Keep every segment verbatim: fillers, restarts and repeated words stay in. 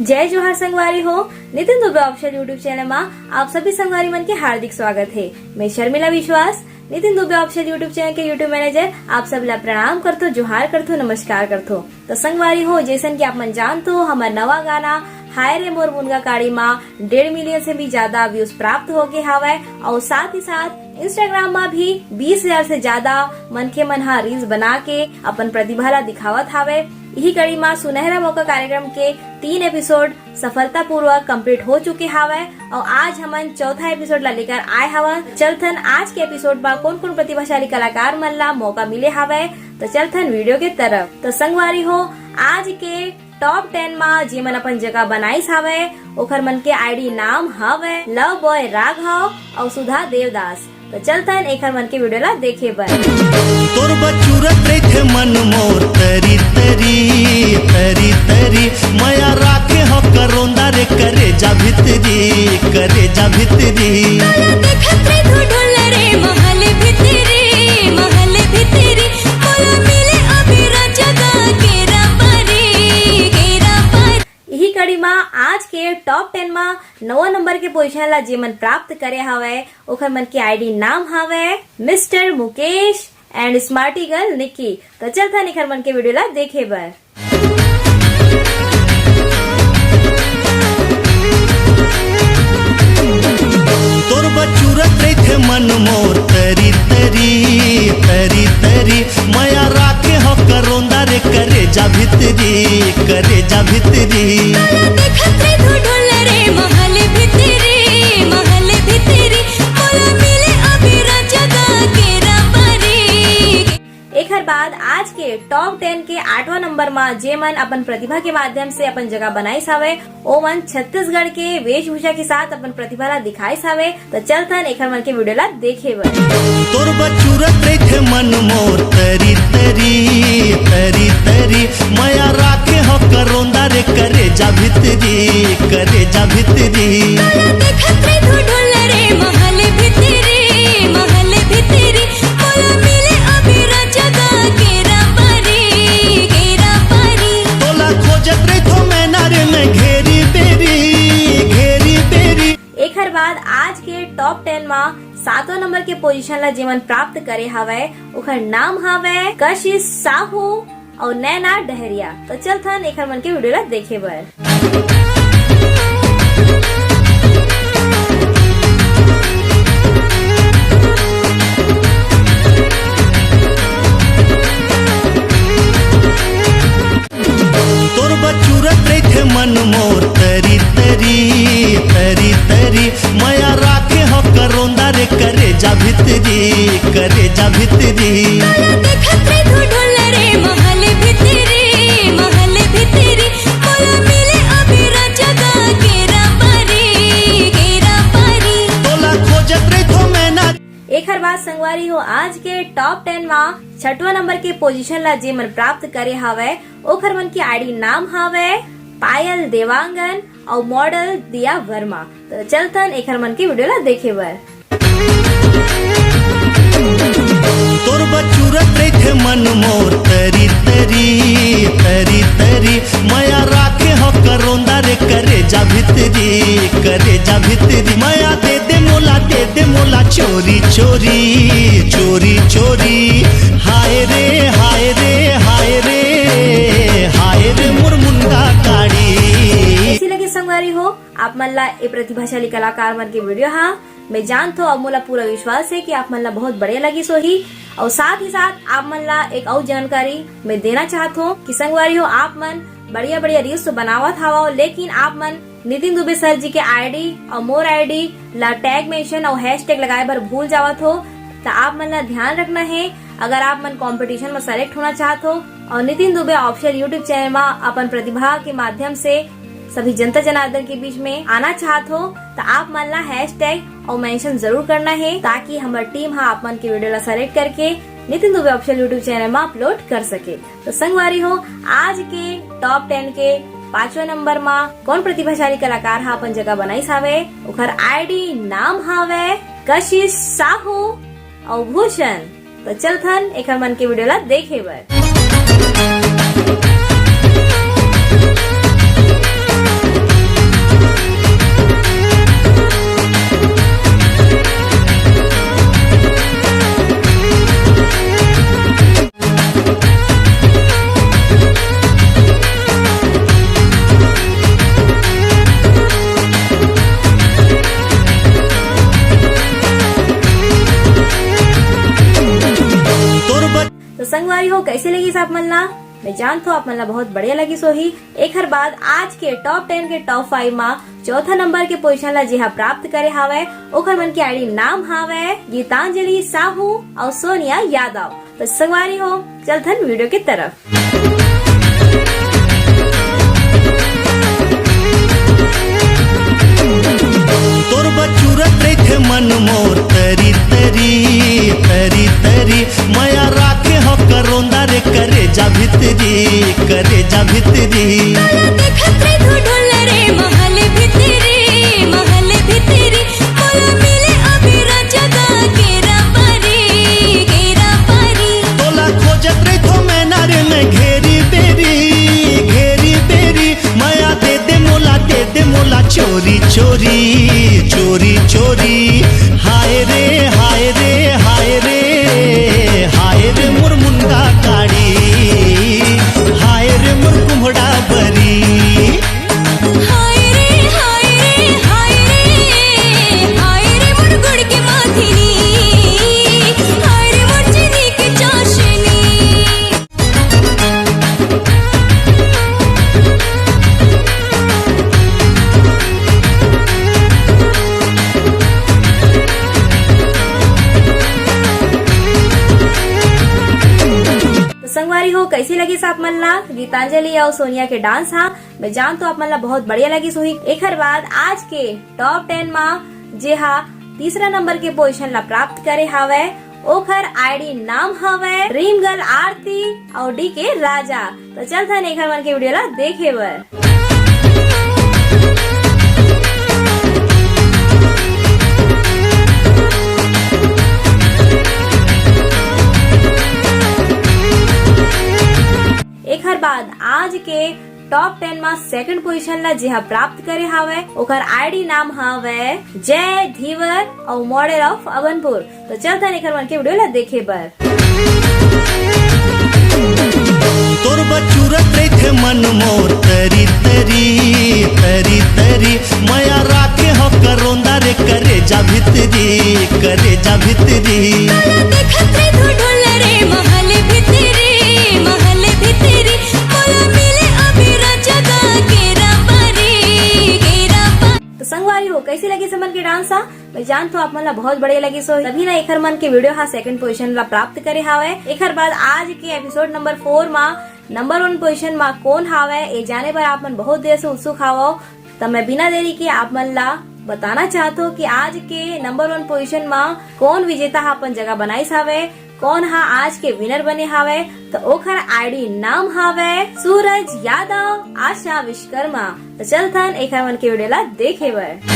जय जोहार संगवारी हो, Nitin Dubey official YouTube channel मा आप सभी संगवारी मन के हार्दिक स्वागत हे। मैं शर्मिला विश्वास, Nitin Dubey official YouTube channel के YouTube मैनेजर, आप सब ला प्रणाम करथो, जोहार करथो, नमस्कार करथो। तो संगवारी हो, जैसन कि आप मन जानथो, हमर नवा गाना हाय रे मोर मुनगा काड़ी मा डेढ़ मिलियन से भी ज्यादा व्यूज प्राप्त हो गए हावय और साथ ही साथ Instagram मा भी बीस हजार से ज्यादा मनखे मन हा रील्स बना के अपन प्रतिभा ला दिखावत हावय। यही कड़ी मा सुनहरा मौका कार्यक्रम के तीन एपिसोड सफलतापूर्वक कंप्लीट हो चुके हावय और आज हमन चौथा एपिसोड ला लेकर आए हावन। चलथन आज के एपिसोड मा कौन कौन प्रतिभाशाली कलाकार मन ला मौका मिले हावय। तो चलथन वीडियो के तरफ। तो संगवारी हो, आज के टॉप टेन मा जेमन अपन जगह बनाइस हावय, ओखर मन के आईडी नाम हावय लव बॉय राघव और सुधा देवदास। तो चलथन एखर मन के वीडियो ला देखे बर। तोर बचूरत रहिथे मन मोर तरी तरी, तरी तरी, मया राखे हो करोंदा रे करे जा भितरी, करे जा भितरी। काला देखत रे धुढुल रे महल भितरी, महल भितरी, मोला मिले अभी राजा गा केरा परी, केरा परी। यही कड़ी मा आज के टॉप टेन मा नवा नंबर के पोजीशन ला जेमन प्राप्त करे हावय, ओखर मन के आईडी नाम हावय mister Mukesh and smarty girl Nikki. तो चलथन एखर मन के वीडियो ला देखे बर। तोर बचूरत रहिथे मन मोर तरी तरी, तरी तरी, मया राखे हो करोंदा रे करे जा भितरी, करे जा भितरी। काला देखत रे धुढुल रे महल भितरी, महल भितरी, मोला मिले अभी राजा गा केरा परी। एखर बाद आज के टॉप टेन के आठवां नंबर मा जेमन अपन प्रतिभा के माध्यम से अपन जगह बनाइस हावय, ओमन छत्तीसगढ़ के वेशभूषा के साथ अपन प्रतिभा ला दिखाइस हावय। तो चलथन एखर मन के वीडियो ला देखे बर। तोर बचूरत रहिथे मन मोर तरी तरी, तरी तरी, मया राखे हो करोंदा रे करे जा भितरी, करे जा भितरी। काला देखत रे धुढुल रे महल भितरी, महल भितरी, मोला मिले अभी राजा गा केरा परी, केरा परी। तोला खोजत रहिथो मैं नारे मैं घेरी बेरी, घेरी बेरी। एखर बाद आज के टॉप टेन मा सातवां नंबर के पोजीशन ला जेमन प्राप्त करे हावय, ओखर नाम हावय कशिश साहू और नैना डहरिया। तो चलथन एखर मन के वीडियो ला देखे बर। तोर बचूरत रहिथे मन मोर तरी तरी, तरी तरी, मया राखे हो करोंदा रे करे जा भितरी, करे जा भितरी। काला देखत रे धुढुल रे महल भितरी, महल भितरी, मोला मिले अभी राजा गा केरा परी, केरा परी। तोला खोजत रहिथो मैं ना। एखर बाद संगवारी हो, आज के टॉप टेन मा छठवां नंबर के पोजीशन ला जेमन प्राप्त करे हावय, ओखर मन के आईडी नाम हावय पायल देवांगन और मॉडल दिया वर्मा। तो चलथन एखर मन के वीडियो ला देखे बर। तोर बचूरत रहिथे मन मोर तरी तरी, तरी तरी, मया राखे हो करोंदा रे करे जा भितरी, करे जा भितरी। मया दे दे मोला, दे दे मोला चोरी चोरी, चोरी चोरी। हाय रे, हाय रे, हाय रे, हाय रे मोर मुनगा काड़ी। कइसे लगे संगवारी हो आप मन ला ए प्रतिभाशाली कलाकार मन के वीडियो हा? मैं जानथो, अब मोला पूरा विश्वास हे कि आप मन ला बहुत बढ़िया लगिस होही। और साथ ही साथ आप मन ला एक अउ जानकारी मैं देना चाहत हूँ कि संगवारी हो, आप मन बढ़िया बढ़िया रील्स तो बनावत हवव, लेकिन आप मन नितिन दुबे सर जी के आईडी और मोर आईडी ला टैग मेंशन और हैशटैग लगाए बर भूल जावत हो, तो आप मन ला ध्यान रखना है। अगर आप मन कंपटीशन में सेलेक्ट होना चाहत हो और Nitin Dubey official YouTube channel में अपन प्रतिभा के माध्यम से सभी जनता जनार्दन के बीच में आना चाहत हो, तो आप मन ला हैशटैग और मेंशन जरूर करना है, ताकि हमर टीम हा आप मन के वीडियो ला सेलेक्ट करके Nitin Dubey official YouTube channel में अपलोड कर सके। तो संगवारी हो, आज के टॉप टेन के पांचवा नंबर मा कौन प्रतिभाशाली कलाकार हा अपन जगह बनाइस हावे, ओखर आईडी नाम हावे कशिश साहू और भूषण। तो चलथन एखर मन के वीडियो ला देखे बर। हो, कैसे लगिस आप मन ला? मैं जानत हों आप मन ला बहुत बढ़िया लगिस होही। एखर बाद आज के टॉप टेन के टॉप फाइव मा चौथा नंबर के पोजीशन ला जेहा प्राप्त करे हावय, ओखर मन के आईडी नाम हावय गीतांजलि साहू अउ सोनिया यादव। तो संगवारी हो, चलथन वीडियो के तरफ। तोर बचूरत रहिथे मन मोर तरी तरी, तरी तरी। मया राखे हो करोंदा रे करेजा भितरी, करेजा भितरी। काला देखत रे धुढुल रे महल भितरी, महल भितरी। मोला मिले अभी राजा गा केरा पारी, केरा पारी। तोला खोजत रहिथो मैं नारे में घेरी बेरी, घेरी बेरी। मया दे दे मोला, दे दे मोला चोरी चोरी, चोरी चोरी। हाय रे, हाय रे, हाय रे, हाय रे मोर मुंडा काड़ी, हाय रे मोर कुम्हड़ा बरी। हाय रे, हाय रे, हाय रे, हाय रे मोर गुड़ के माथिनी, हाय रे मोर चीनी के चाशनी। तो संगवारी हो, कैसे लगिस आप मन ला गीतांजलि अउ सोनिया के डांस? हाँ, मैं जानत हों आप मन ला बहुत बढ़िया लगिस होही। एखर बाद आज के टॉप टेन मा जेहा तीसरा नंबर के पोजीशन ला प्राप्त करे हावय, ओखर आईडी नाम हवय ड्रीम गर्ल आरती अउ डी के राजा। तो चलथन एखर मन के वीडियो ला देखे बर। एखर बाद आज के टॉप टेन मा सेकंड पोजीशन ला जेहा प्राप्त करे हावय, ओखर आईडी नाम हावय जय धीवर अउ मॉडल ऑफ अभनपुर। तो चलथन एखर मन के वीडियो ला देखे बर। तोर बचूरत रहिथे मन मोर तरी तरी, तरी तरी। मया राखे हो करोंदा रे करेजा भितरी, करेजा भितरी। काला देखत रे धुढुल रे महल भितरी, महल भितरी। मोला मिले अभी राजा गा केरा पारी, केरा पारी। तो संगवारी हो, कैसे लगिस हमन के डांस? हाँ, मैं जानत हों आप मन ला बहुत बढ़िया लगिस होही, तभी ना एखर मन के वीडियो हा सेकंड पोजीशन ला प्राप्त करे हावय। एखर बाद आज के एपिसोड नंबर फोर मा नंबर वन पोजीशन मा कोन हावय, ये जाने बर आप मन बहुत देर से उत्सुक हावव। त मैं बिना देरी के आप मन ला बताना चाहत हों कि आज के नंबर वन पोजीशन मा कोन विजेता हा अपन जगह बनाइस हावय, कोन हा आज के विनर बने हावय। तो ओखर आईडी नाम हावय सूरज यादव आशा विश्वकर्मा। तो चलथन एखर मन के वीडियो ला देखे बर।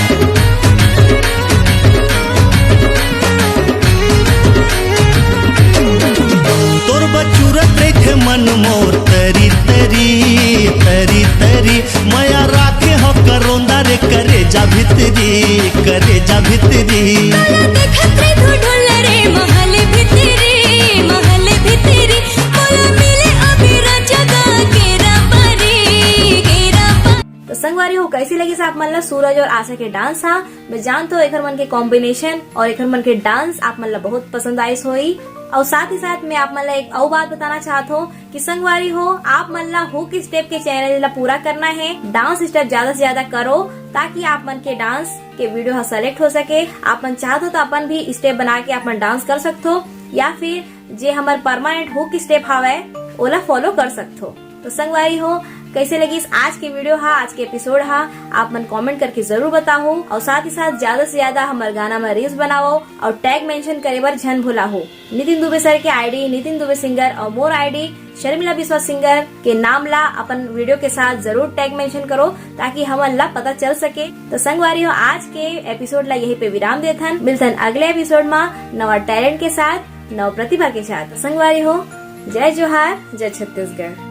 तोर बचूरत रहिथे मन मोर तरी तरी, तरी तरी। मया राखे हो करोंदा रे करेजा भितरी, करेजा भितरी। काला देखत रे धुढुल रे महल भितरी, महल भितरी। मोला मिले अभी राजा गा केरा पारी, केरा पारी। तो संगवारी हो, कैसे लगिस आप मन ला सूरज और आशा के डांस? हाँ, मैं जानत हों एखर मन के कॉम्बिनेशन और एखर मन के डांस आप मन ला बहुत पसंद आइस होही। और साथ ही साथ मैं आप मन ला एक अउ बात बताना चाहत हों कि संगवारी हो, आप मन ला हुक स्टेप के चैलेंज ला पूरा करना है। डांस स्टेप ज्यादा से ज्यादा करो, ताकि आप मन के डांस के वीडियो हा सेलेक्ट हो सके। आप मन चाहत हो तो अपन भी स्टेप बना के आप मन डांस कर सकत हो, या फिर जे हमर परमानेंट हुक स्टेप हावय, ओला फॉलो कर सकत हो। तो संगवारी हो, कैसे लगिस आज के वीडियो हा, आज के एपिसोड हा, आप मन कमेंट करके जरूर बताओ। और साथ ही साथ ज्यादा से ज्यादा हमर गाना में रील्स बनाओ और टैग मेंशन करे बर झन भुलाहो। नितिन दुबे सर के आईडी नितिन दुबे सिंगर और मोर आईडी शर्मिला विश्वास सिंगर के नाम ला अपन वीडियो के साथ जरूर टैग मेंशन करो, ताकि हमन ला पता चल सके। तो संगवारी हो, आज के एपिसोड ला यहीं पे विराम देथन। मिलथन अगले एपिसोड मा नवा टैलेंट के साथ, नवा प्रतिभा के साथ। संगवारी हो, जय जोहार, जय छत्तीसगढ़।